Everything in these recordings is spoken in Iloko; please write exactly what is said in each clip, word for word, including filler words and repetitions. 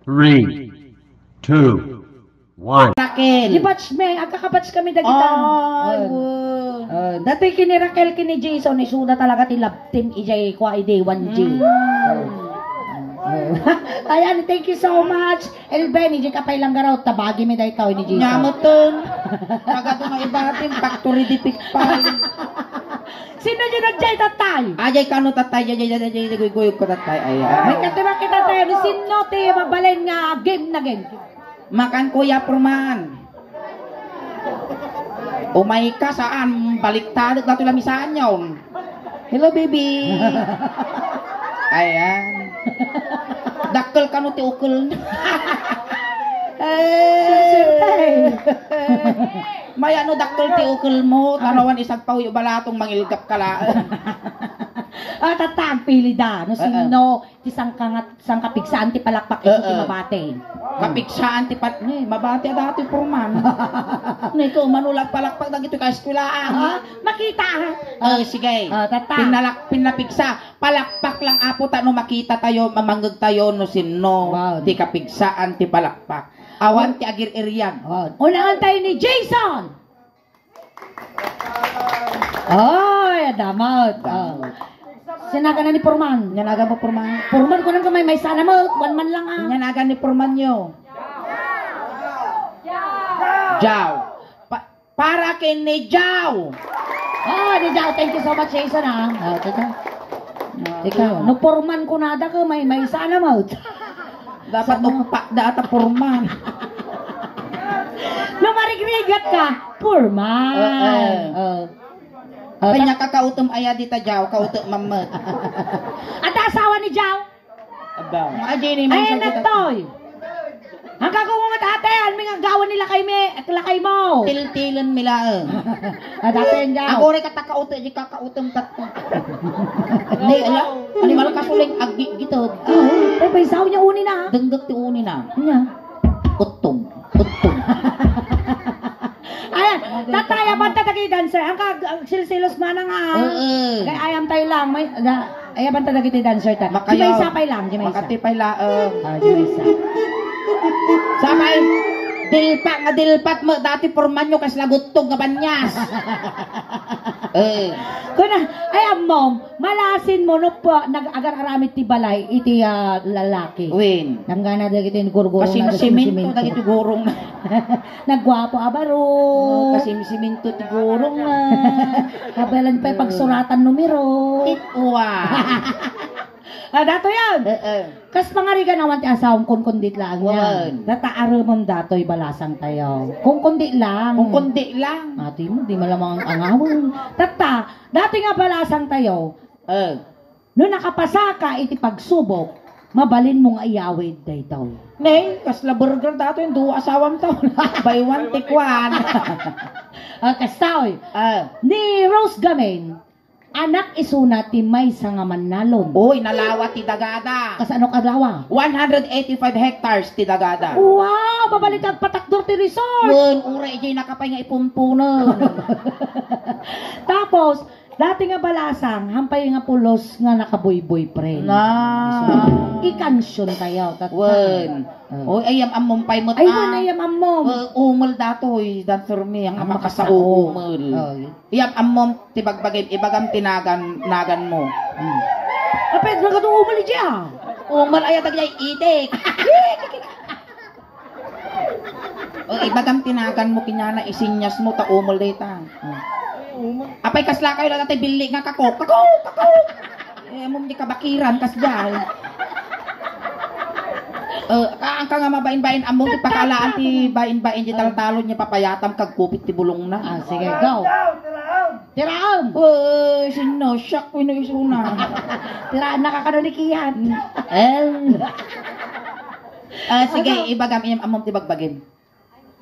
Three, two, one. Raquel. Di batch me, agkakabatch kami dagita. Ay, Oh. wo. Oh, dati kini Raquel, kini Jason, isuda talaga ti love team, ijay kwa, ide, one G. Mm. Oh. Oh. Ayan, thank you so much. Elben, ijay ka pay lang garaw, tabagi mi daytoy ni Jason. Nyamuton. Taga to nga ibating, factory defect pa. Sino di na jay, tatay? Ajay kano, tatay, jay, jay, jay, jay, jay, guygoyog ko, tatay, ay, ay. May katibak kita, tatay. Ano, sino ti mabalin nga game na game? Makan, Kuya Purman. Umay ka, saan? Baliktad, dato lamisan yon. Hello, baby. Ayan. Dakkel kano ti ukel. Ay. May ano, dakkel ti ukel mo, tanawan isagpaw yung balatong mangilgap ka laeng. Ah, tatang, pili da. No, Ah, ah. sino ti sangkangat, sangkapigsaan ti palakpak, isu ti Ah, ah. mabati. Kapigsaan ti pal-, ni, mabati a dati, Purman. Ni, ko, manulak palakpak, dagito ka eskwelahan. Ah, makita, ha? Ah, sige. Ah, tata. Pinalak-, pinapigsa. Palakpak lang, Apo, ta no makita tayo, mamangeg tayo, no sinno. Wow. Ti kapigsaan ti palakpak. Awan Oh. ti agir-irian. Oh. Unahan tayo ni Jason. Oy, damot. Oh. Sinaga na ni Purman. Nyanagan mo, Purman. Purman, kunam ka may, may sana mo. One man lang, ah. Nyanagan ni Purman nyo. Jaw. Pa-, para kay ni Jaw. Oh, ni Jaw. Thank you so much, Jason, ah. Oh, teka. Ah, Ikaw, teka. no Purman ko nada ka, may, may sana mo. Dapat Sana. upak da ata Purman. No marigrigat ka, Purman. Oo. Oh. Oh, Kanya ta- ka kautom aya dita, Jaw, kautom mammet. Ata asawa ni Jaw? Aba. Nga, Jenny, Ay, may sagot ako. nagtoy. Ang kagungungat ate, ano may nga gawa nila kay me, lakay mo? Tiltilan mi laeng. Ah, dati yan, Jaw. Ako rin katakauto, di kakautom tatta. Ni, ala, animal ka suling, agi, gito. Ah, eh, paisaw niya uni na. Denggek ti uni na. Niya. Uttog. Uttog. Ayan, tatay, abanta dagiti dancer. Ang kag-, ang silsilos man nga. Oo. Kay ayam tayo lang. May, da, ay, abanta dagiti dancer ta. Makayo. Di may isa pay lang, di may isa. Makatipay laeng. Ah, di may isa. Sapay, dilpa nga dilpat mo, dati Purman nyo kas laguttog nga banyas. Eh. Kuna, ay, ammom, malasin mo, no, po, nag-agar-aramid ti balay, iti, ah, lalaki. Wen. Nanggana dagiti gurgurong Kasi na simento, simento. dagiti gurong na. Nagguapo a baro. Oh, kasi simento ti gurong na. Kabalan pa yung pagsuratan numero. Titwa. Ah, dato yan. Eh, eh. Kas pangarigan awan ti asawam, kunkundit lang niya. Wan. Data arumam datoy balasang tayo. Kunkundit lang. Kunkundit lang. Ati mo, di malamang ang angawin. Tata, dati nga balasang tayo. Eh. No nakapasa ka iti pagsubok, mabalin mo nga iyawid daytoy. Nay, kasla burger dato yung duwa asawam to. Buy one, take one. Ah, kastoy. Ah. Ni Rose Gamin, anak isuna ti maysa nga mannalon. Uy, nalawa ti dagada. Kasano ka lawa? One hundred eighty-five hectares ti dagada. Wow, babalik ang patakdor ti resort. Wen, ura ijay nakapay nga ipunpunen. Tapos, Dati nga balasang, hampay nga pulos nga nakaboy-boyfriend. Na. Ikansion tayo, tat-, Wen. Oh. Oy, ayam ammom pay met, Ay, ah. Wen, ayam ammom. Eh, umel datoy, dancer me, ang Ang makasao. makasao umel. Oh, yun. Iyam ammom, ti bagbagim, ibagam ti nagan, nagan mo. Hmm. Apet, nagadu umel iti, ah. Umel, ayat, agyay, itik. O, ibagam ti nagan mo kinyana, isinyas mo, ta umel dayta. O. Apay, kasla kayo, dati billi nga, kakok, kakok, kakok. Eh, amom di kabakiran, kasdiay. Eh, ka-, ang ka nga mabain-bain, amom di pakalaan ti bain-bain, di taltalon niya papayatam, kag kupit ti bulong na. Ah, sige, go. Tiraem! Uy, sino? Siak wenno isuna. Tiraem, nakakano ni Kian? Eh. Ah, sige, Ano? ibagam, im-, ammom ti bagbagim.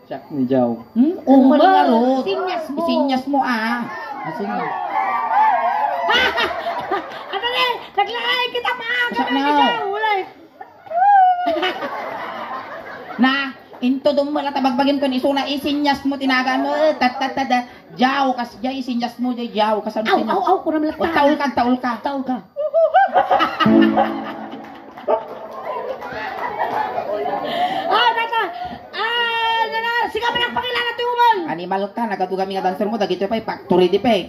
Siak ni Jaw. Hmm? Umel Umel. nga, Rod. Isinyas mo. Isinyas mo, ah. Ah, sige. Ano na eh? Naglakay kita, maaga Siak na ni na. Jaw. Wala eh. Na, into dumala ta bagbagim kun isuna, isinyas mo, tinagan mo, eh, tat, tat, tat, tat. Jaw, kas, jay, isinyas mo, jay, jaw, kas, ano, Aw, sinyas? aw, aw, kunam lang O, tayo. taol ka, taol ka. Taol ka. Nagpakilala ti umol. Animal ka, nagadu kami nga dancer mo, dagitoy pay factory defect.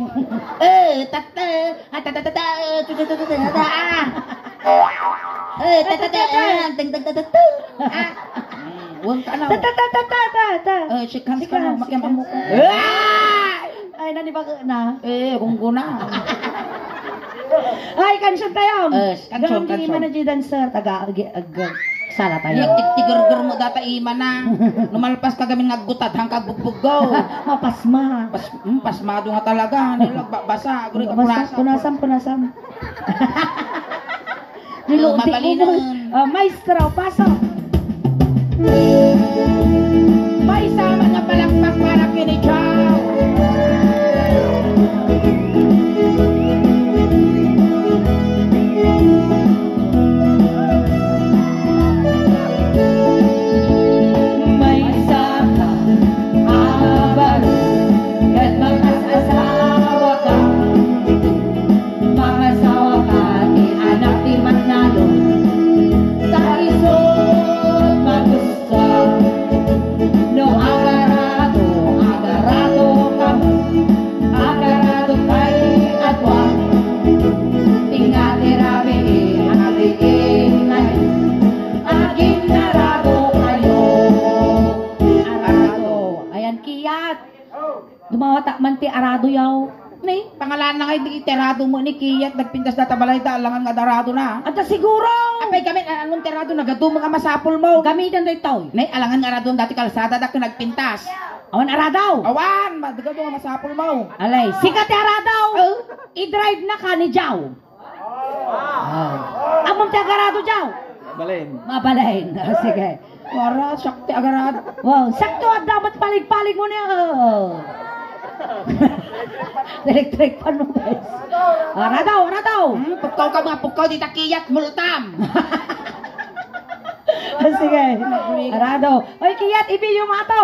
Eh, tatta, ah, tatatata, eh, tutututututa, ah. Eh, tatatata, ah, teng, teng, tatatata, ah. Mm, huwag ka na. Tatatata. Eh, shake hands ka na, makiamam mo ka. Ah! Ay, nanibago na. Eh, gunggo na. Ay, kansion tayo. Eh, kansion, Gandhi kansion. Imana di dancer, taga, ag-, ag-, sala tayo. Yak, tig-, tigerger mo data imana. Lumalpas ka gamin nga aggutad, hangka agbugbugaw. Mapasma. Pas-, mm, pasmado nga talaga. Nila, ba-, basa, guri ka Basa, punasan. Punasan, punasan. Nilo-, Oh, di ko mabalin mo. Ah, maestro, pasok. Maysa man nga palakpak para kini Chow. Maysa ka a baro, ket makaasawa ka. Mangasawa ka ti anak ti mannalon, ta isut magusto. No agarado, agarado ka, agarado kay adua. Tinga ti rabii, aginnay, aginnarado kayo. Arado. Ayan, kiyat. Dumawata man ti arado yaw. Ni, pangalan na nga iti arado mo ni Kiyat, nagpintas data balay da, alangan nga adarado na. Ata siguro! Apay kami, a-, anong ti arado, nagadu nga masapul mo. Gamitan da ito. Ni, alangan nga arado dati kalsada da, nagpintas. Awan arado! Awan, nagadu nga masapul mo. Alay, sika ti arado! Oh. I-drive na ka ni Jaw. Ah. Ammom ti agarado, Jaw? Balen. Mabalen. Ah, sige. Wara, siak ti agarado. Wow, sakto, adda met palig-palig mo niya. Oh. Electric fan mo, guys. Arado, arado. Hmm, pukkaw ka, mga pukkaw, di takiyat, multam. Ah, sige. Arado. Oy, kiyat, ibiyo mo ato.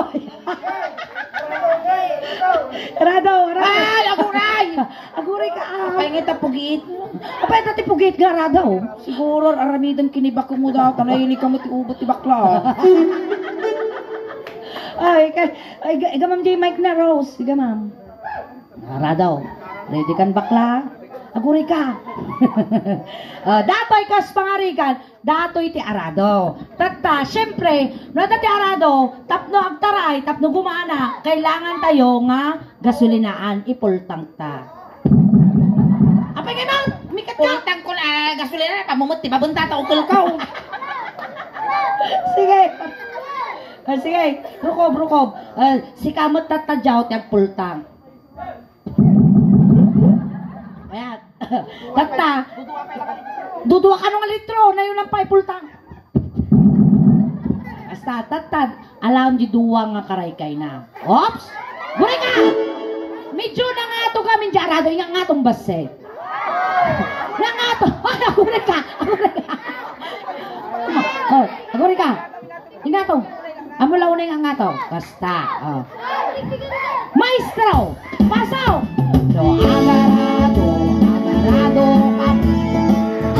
Arado, arado. Ay, aguray! Aguray ka, ah. Apay nga ita pugit. Apay ita ti pugit nga arado. Siguro, aramiden kinibak mo daw, tanay ni kamo ti ubot ti bakla. Ay, kay, ay, ga-, igamam di mic na, Rose. Igamam. Arado. Ready kan bakla? Aguray ka. Ah, datoy kas pangarigan. Datoy ti arado. Tatta, siyempre, no adda ti arado, tapno agtaray, tapno gumana, kailangan tayo nga gasolinaan, ipultang ta. Apay nga, Mang? Mikat ka? Pultang ko na, ah, gasolina, pamumut, ti babenta, ta ukol ko. Sige. Ah, sige. Rukob, rukob. Ah, sika met tatta, Jaw, ti agpultang. Ayan. Tatta. Dudua kano nga litro, nayon lang pa ipultang. Basta, tatta, alam di dua nga karaykayna. Oops! Gurika! Medyo nangato kami di arado, inga nga tong base. Nangato! Ay, gurika! Gurika! Oh, gurika! Ingato. Amo la unay nga ngato. Basta. Oh. Maestro, paso. So, agarado, agarado,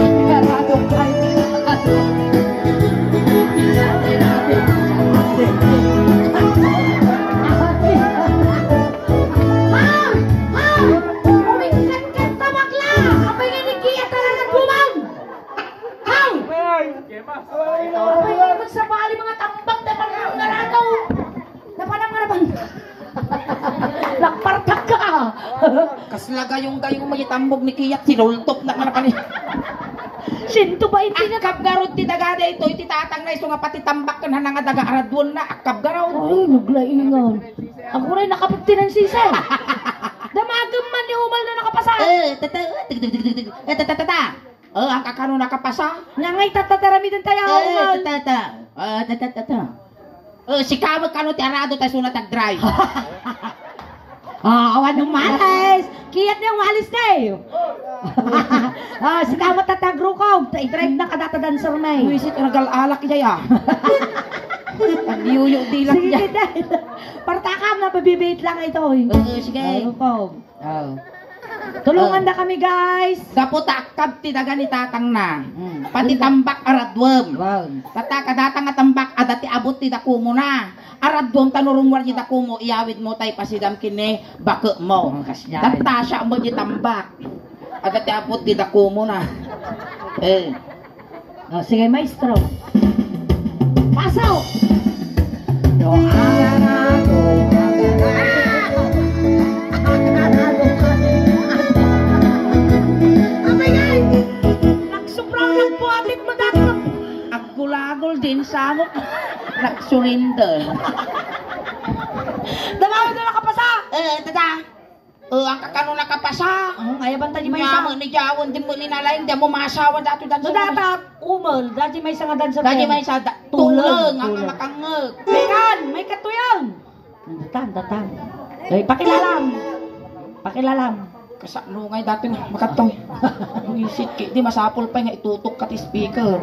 agarado, ay, agarado. Ha? Ha? Umingkat-kat ta, bakla! Apay nga ni Kia talaga kumang! Haw! Ay! Ay, magsabali mga tambak, napanam nga ragaw. Napanam nga napan-, Nagpartak ka. Kasla gayong-gayong may tambok ni Kiyat, sinultop na ka na pali. Siento bainte na. Akkab garud ti daga daytoy, ti tatang na isu nga pati tambak ken hanang nga daga araduenna, akkab garud. Ay, naglaingan. Ako rin, naka fifty-nine sisay. Damagem man ni Umal na nakapasa. Eh, tata, tig, tig, tig, tig, tig. Eh, tata, tata. Oh, ang kakano nakapasa? Nga ngay, tata, taramiden tayo, Eh, Umal. Tata, tata. Ah, tata, tata. Oh, sika met kano ti arado, tay suna tag-drive. Ah, awan umalis. Kiyat niya umalis na eh. Ah, sika met tata, agrukog. Ta-, i-drive na kadata dancer na eh. Wisit, nagal-alak iya, ya. Ang yuyo di lang Sige, iya. Sige, dahil. Partakam na, pabibit lang ito eh. Oo, sige. Agrukog. Oh. Tulungan Oh. da kami, guys. Gapu ta akkab ti daga ni tatang na. Mm. Pati Ano? tambak araduem. Wow. Tata, kadata nga tambak, adda ti abut ti dakumuna. Aradom ta no rummuar di dakumo, iyawidmo tay pasidam ken ni baketmo. Oh, kasdiay. Tattasiak met di tambak. Adda ti aput di dakumo na. Eh. Oh, sige, maestro. Pasok! Yo, agarado, agarado. Apay ngay! Nagsobrang nagbuatit mo dati. Aggulagol din samok. Nagsurrender. Dalawa na nakapasa. Eh, dada. Eh, ang kakano nakapasa? Oh, kaya banta di maysa. Nga mo ni Jawon, di mo ni nalaing, di mo masawa dato dan No sa dapat, umel, dati maysa nga dan sa Dati ten. Maysa da, Tuleng, tuleng, ang tuleng. Makangeg. Mekan, may katuyan. Datan, datan. Eh, pakilalam. Pakilalam. Kasano ngay dati nga makatoy? Isip ki, di masapol pa nga itutok ka ti speaker.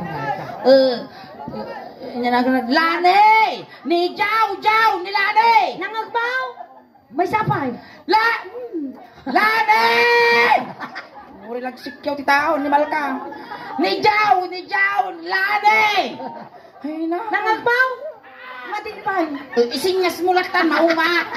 Eh, eh, nya nag-, Lani! Ni Jaw, Jaw, ni Lani! Nangagbaw? May sapay. La-, Lani! Uri lang sikyaw ti tao, ni Malka. Ni Jaw, ni Jaw, Lani! Ay na. Nangagbaw? Matipay. Eh, isinyas mo latan, mauma.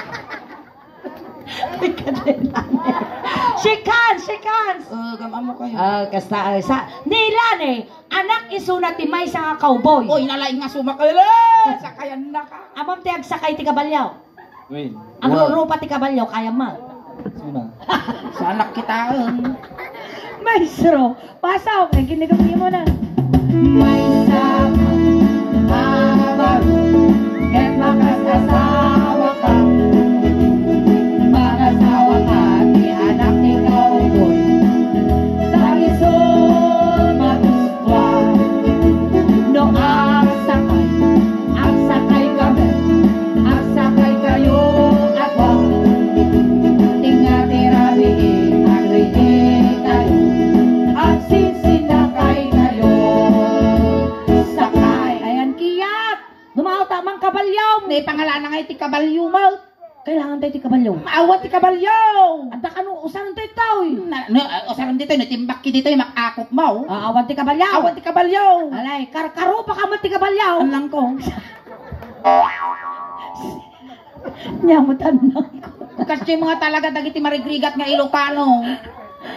Sikan, sikan. Eh, gam-am mo kayo. Ah, kasta, ah, sa, ni Lani, anak isuna ti maysa nga cowboy. Oy, nalaing nga sumak. Ala, sakayan na ka. Amam ti agsakay ti kabalyo. Wen. Agrurupa ti kabalyo, kayam man. Suna. Sanak kitaen. Maestro, pasok. Ay, kinigugli mo na. Maysa ka, abaru, ket makasasawa ka. Makasawa ka, ti anak ni Kauboy. Dalisol, matus-, Wa, no agsakay, agsakay kami, agsakay kayo, agwa. Tinga ti rabii, agriitayo, agsinsinakay kayo. Sakay. Ayan, kiyat! Dumaw ta man kabalyo! Ni pangalana nga iti kabalyo mo. Kailangan tayo ti kabalyo. Awan ti kabalyo! Adda kano, usaran tayo tayo. Na, no, ah, usaran dito, no, timbak ki dito, yung makakop mo. Ah, awan ti kabalyo. Awan ti kabalyo! Alay, karkaro pa ka mo ti kabalyo. Anang ko. Nyamutan lang ko. Kasi yung mga talaga dagiti marigrigat nga Ilocano.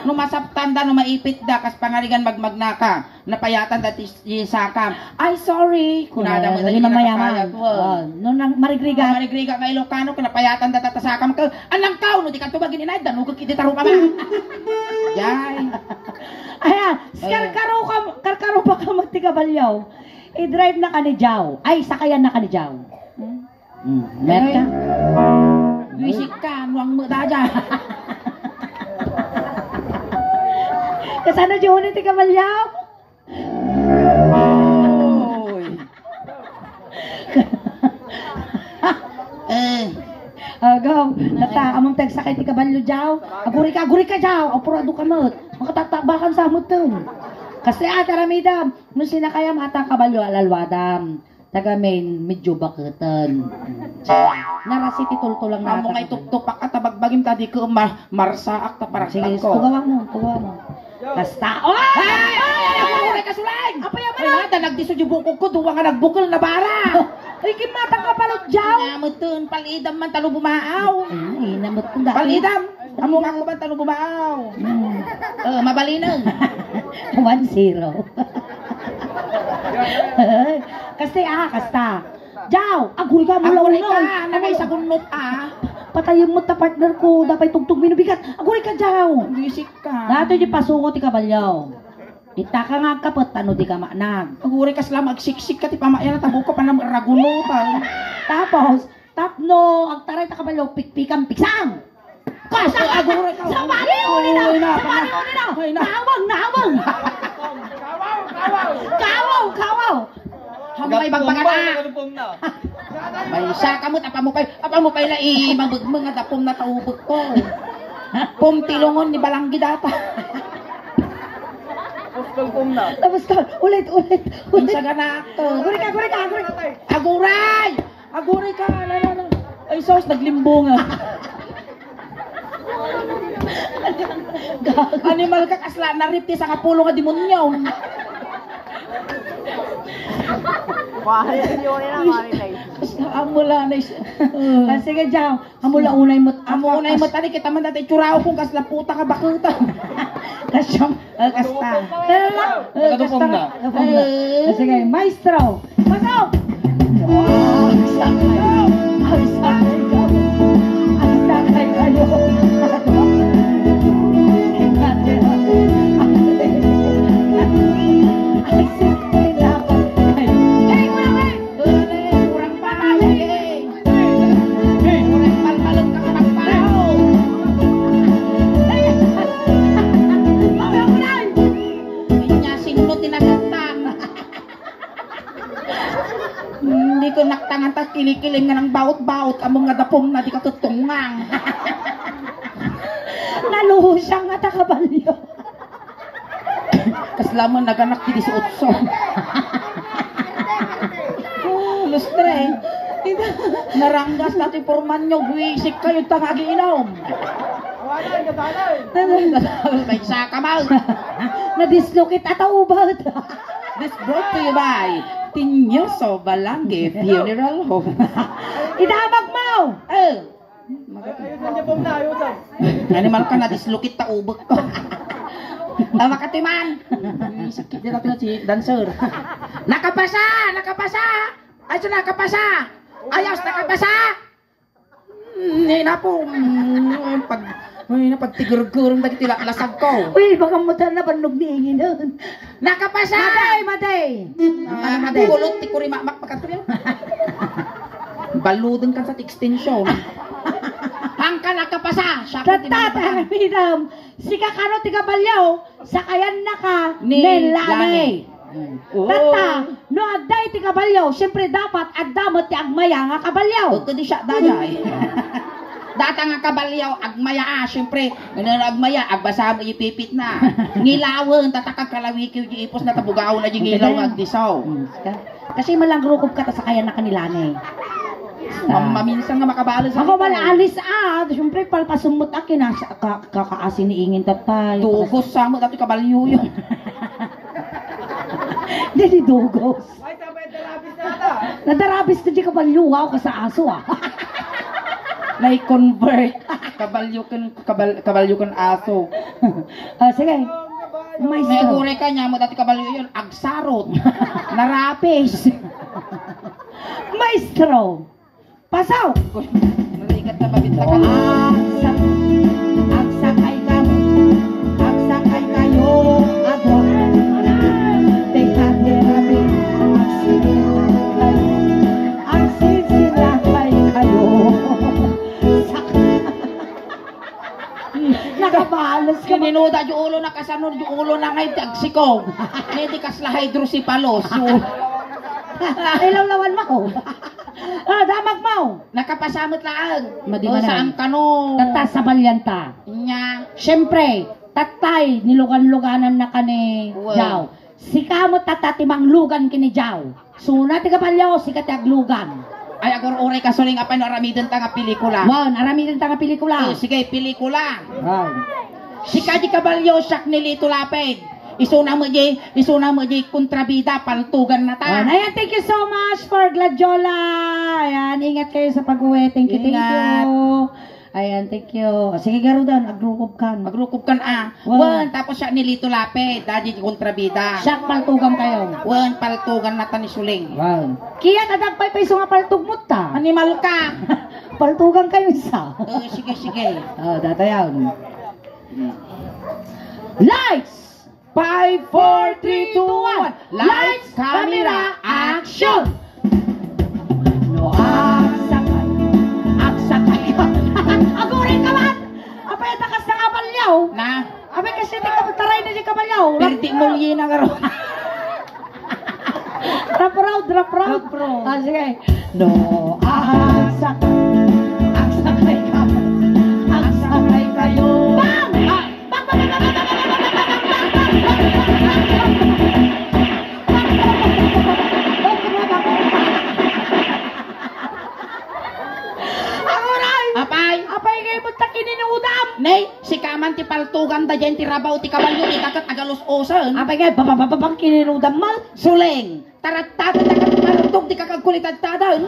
No masaptan da, no maipit da, kas pangarigan magmagna ka. Napayatan da ti, ti sakam. Ay, sorry. Kunada mo, lagi na mayaman. Oh, no, nang marigrigat. Marigrigat nga Ilocano, kinapayatan da tatasakam ka. Anang kao, no, di ka tubag ininay, danugag iti tarupa ba? Jay. Ayan, karkaro ka, karkaro pa ka magtigabalyaw. I-drive na ka ni Jaw. Ay, sakayan na ka ni Jaw. Hmm? Hmm, mayat ka? Ay, wisik ka, nuang mo da dyan. Kasano di huni ti kabalyaw? Oy. Eh. Agaw, nata, among tagsakay ti kabalyo, Jaw. Aguri ka, aguri ka, Jaw. Apurado ka met. Makatatabakan sa amutem. Kasi ata ramidam, no sinakayam ata kabalyo, alalwadam. Taga Maine, medyo baketen. Narasi ti tultulang. Amo nga nata. Ituktupak at tabagbagim ta di ko ma-, marsaak ta paragtang ko. Sige, tugawan mo, tugawan mo. Basta, oh! Ay! Ay! Ay! Ay! Ay! Kasulang! Apo yan, ay, nata, nagdiso di bukog ko, duwa nga nagbukel na bara. Ay, kimatang ka pala, Jaw. Namutun, palidam man, talo bumaaw. Ay, namutun dati. Palidam. Amo nga ko ba talo bumaaw? Hmm. Oh, mabalinen. One zero. Kasta, ah, kasta. Jaw, aguri ka, aguri ka, mulawnaw. Nagay sa gunot, ah. Patayen mo ta, partner ko, dapay tugtog mi no bigat. Aguri ka, Jaw. Wisik ka. Dato di pasungo ti kabalyaw. Ita ka nga agkapet, tano di ka manag. Aguri ka, slam, agsiksik ka, ti pamayan, tabo ka, panam, ragunutan. Tapos, tapno, agtaray ta kabalyaw, pikpikan, piksang. Kasa, aguri ka. Sabali, uli na. Ay, na. Sabali, uli na. Ay, na. Kawang, nawang. Kawaw, kawaw. Kawaw, kawaw. Hamay, bagbagan na. Gapom na. May isa ka mo, tapa mo pa'y, tapa mo pa'y lai, mabagmang nga dapom na taubag ko. Pom tilongon ni Balanggi data. Puskol pom na. Tapos ka, ulit, ulit, ulit. Ang sagana ako. Aguri ka, aguri ka, aguri. Aguray! Aguray ka! Ala, ala, ala. Ay, sus, naglimbong, ah. Animal ka, kasla, narip ti sangapulo nga demonyo. Wah, yun na, Marilay. Amo la na is-, ah, sige, Jao. Amo la unay met. Amo unay met, ani kita man dati itsuraw kung kasla puta ka bakuta. Kasyam. Ah, kasta. Tara, ah, kasta. Nakadupong na. Dupong na. Ah, sige, maestro. Pasok! Ang sakay. Ang sakay ko. Ang sakay kayo. Ang sakay. Ay, sige, dapat kayo. Ay, wala, ay! Kurang pa tayo, eh. Kurang palpalong ka, kurang pa. Ay! Ay! Ay! Inya, sino tinagatang? Hindi ko naktangan ta kilikiling nga nang baot-baot, among nga dapom na di ka tutungang. Naluhusang nga ta kabalyo. Kasla mo naganak ti dieciocho. Oh, lustre. Naranggas na ti porman nyo, buisik kayo, ta nga agiinom. May saka mo. Nadislocate ata ubat. This brought to you by Tinyoso Balange Funeral Home. Idamag mo! Eh, Ay, ayusan niya po na, ayusan. Animal ka, nadislocate ta ubek ko. Tama ka, Timan. Sakit din natin si dancer. Nakapasa! Nakapasa! Ay, so nakapasa! Ayos, nakapasa! Hmm, eh, na po. Hmm, pag, ay, na pagtigurgurong dagiti la-, lasag ko. Uy, baka mo na bannog ni Ingin. Nakapasa! Maday, maday! Ah, ano, maday? Agkulot ti kurimamak pagkatuyo. Baluden kan sa ti extension. Ang ka nakapasa, siya ko. Tatta, tinamaan. Aramidam, sika kano ti kabalyo, sakayan na ka, ni nen Lani. Lani. Oh. Tatta, no adda iti kabalyo, siyempre dapat adda met ti agmaya nga kabalyo. O, kadi siya, dayay. Data nga kabalyo, agmaya, ah, siyempre, ngano nga agmaya, agbasa mo ipipit na. Ngilawen, tatta, kagkalawikiw di ipos na tabugaw na di ngilaw nga agdisaw. Hmm, ka-, kasi malangrukob ka, ta sakayan na ka ni Lani. Mam-, maminsan nga makabales. Ako man, alis, ah, siyempre, palpasumot akin, ah, sa-, ka-, kakaasi ni Ingin, tatay. Dugos, sama, dati kabalyo yun. Dili dugos. Ay, sabay darabis na ata. Nadarabis ko di kabalyo, wow, ka sa aso, ah. Nai-convert. Kabalyo ken, kabal-, kabalyo ken aso. Ah, sige. Maestro. May uray ka niya mo dati kabalyo yun. Agsarot. Narapis. Maestro. Pasaw! Narigat na mabit na ka. Agsak-, agsakay kami. Agsakay kayo. Ado. Teka, teka, teka. Agsisinakay. Agsisinakay kayo. Sak-, nakabalos ka. Kininuda di ulo na kasano, di ulo na ngay ti agsiko. Ngay ti kasla hydrocephalus. Ilawlawan mo. Ah, damag mo. Nakapasamot laeng. Madi. O, manan. Saan kano? Tatta, sabalian ta. Nya. Siyempre, tattay, nilugan-luganan na ka ni Jao. Sika met tatta ti manglugan ken ni Jao. Suna ti kabalyo, sika ti aglugan. Ay, agur-uray ka, Suling, apay no aramiden ta nga pelikula? Wen, aramiden ta nga pelikula. Eh, sige, pelikula. Wen. Sika di kabalyo, siak ni Lito Lapid. Isuna met di, isuna met di kontrabida, paltugan na ta. Wen, ayan, thank you so much for Gladiola. Ayan, ingat kayo sa pag-uwi. Thank you, thank you. Ingat. Ayan, thank you. O, sige, garudan, agrukob kan. Agrukob kan, ah. Wen. Wen, tapos siak ni Lito Lapid, dadi di kontrabida. Siak, paltugan kayo. Wen, paltugan na ta ni Suling. Wen. Kaya, adda pay payso nga paltug mo ta. Animal ka. Paltugan kayo isa. Eh, sige, sige. O, datayan. Hmm. Lights! Five, four, three, two, one. Lights, camera, action! No, agsakay, agsakay ka. Aguray ka man! Apay, takas na kabalyaw. Na? Apay, kasi di ka taray na di kabalyaw. Perdi mo yun ang araw. Rap road, rap road. Rap road. Ah, sige. No, agsakay, agsakay ka. Agsakay kayo. Bang! Ah! Aguray! Apay? Apay, ngay mo ta kininudam! Nay, sika man ti paltugan da dyan ti rabaw ti kabalyo, ita ket agalus-usen. Apay, ngay, babababang kininudam mo? Suling, tarattata ta ket paltog ti kakagkulitadtadan.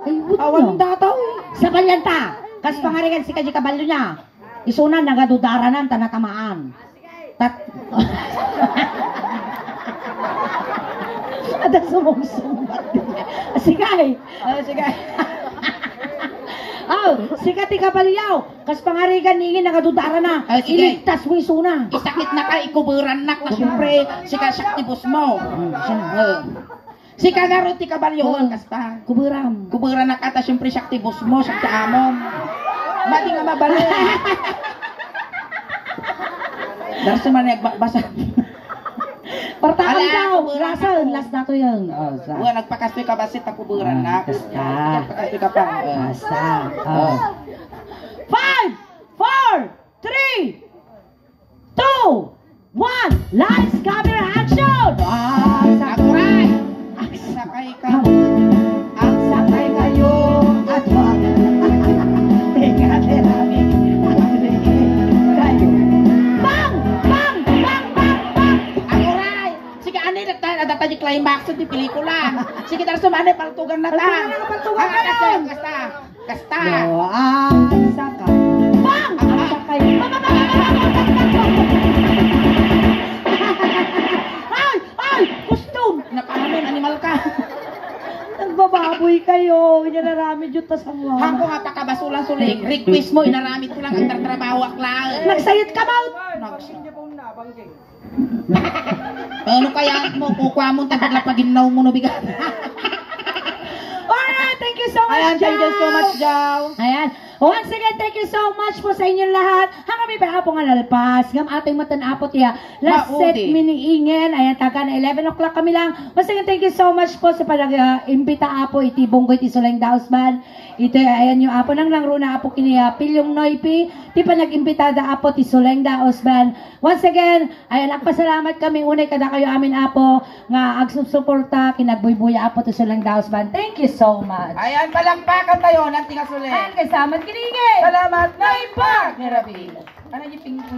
Ay, awan dataw. Sabalianta. Kas pangarigan sika di kabalio na. Isuna, nagadudaranan, ta natamaan. Tat-, ada sumungsong. Sige. Ah, sige. Aw, sika ti kabalio. Kas pangarigan ni ingin, nagadudaranan. Ah, sige. Iligtas mo isuna. Isakit na ka, ikuburan na ka, siyempre. Sika siak ti boss mo. Hmm, siya. Ah. Sika ngarud ti kabalioan, kasta. Kuberam. Kuberan na ka ta, siyempre, siak ti boss mo, siak ti amom. Madi nga mabali. Darso man nagbakbasa. Partakan daw, kuberan Russell, ako. Last na to yun. Oh, sa. Wa, nagpakastoy ka ba, sit, ta kuberan na. Ah, kasta. Nagpakastoy ka pa. Oh. Basta. Oh. Five, four, three, two, one, lights, camera, action! Ah, sa- Aguray! Ang sakay ka. Ang sakay kayo at wag. Teka, teka, teka. Kayo. Bang! Bang! Bang! Bang! Bang! Aguray! Sige, ani, data, data di climax di pelikula. Sige, darso man, paltugan na ta. Paltugan na, paltugan na. Ah, kasta, kasta. Kasta. Lo, ang sakay. Bang! Ang sakay. Ay! Ay! Kustom! Napahanon, animal ka. Nagbababoy kayo. Inyanaramid yun ta sa mga. Hako nga pakabasulan, suling. Request mo, inaramid ko lang, agtartrabaho ak laeng. Nagsayot ka, Maut? Nags- Ano kaya mo, kukua mo, tagla paginnaw mo, no, bigat. Alright, thank you so much, Ayan, thank you so Jao. Much, Jao. Ayan. Once again, thank you so much po sa inyong lahat. Hanggang may pa po nga lalpas. Ngam ating matan apo tiya. Last set Maudi. Miniingen. Ayan, taga na eleven o'clock kami lang. Once again, thank you so much po sa pag-imbita apo iti Bunggoy ti Suleng Daos Band. Ito, ayan yung apo nang nangruna apo kini, ah, Pilyong Noipi. Ti panag-imbitada apo ti Suleng Daos Band. Once again, ayan, agpasalamat kami unay kadakayo amin, Apo, nga agsupsuporta, kinagbuybuya, Apo, ti Suleng Daos Band. Thank you so much. Ayan, palakpakan tayo, nanti nga suli. Ayan, kay Samat Kinigin. Salamat, Naipak ni Rabi. Ano yung ping-,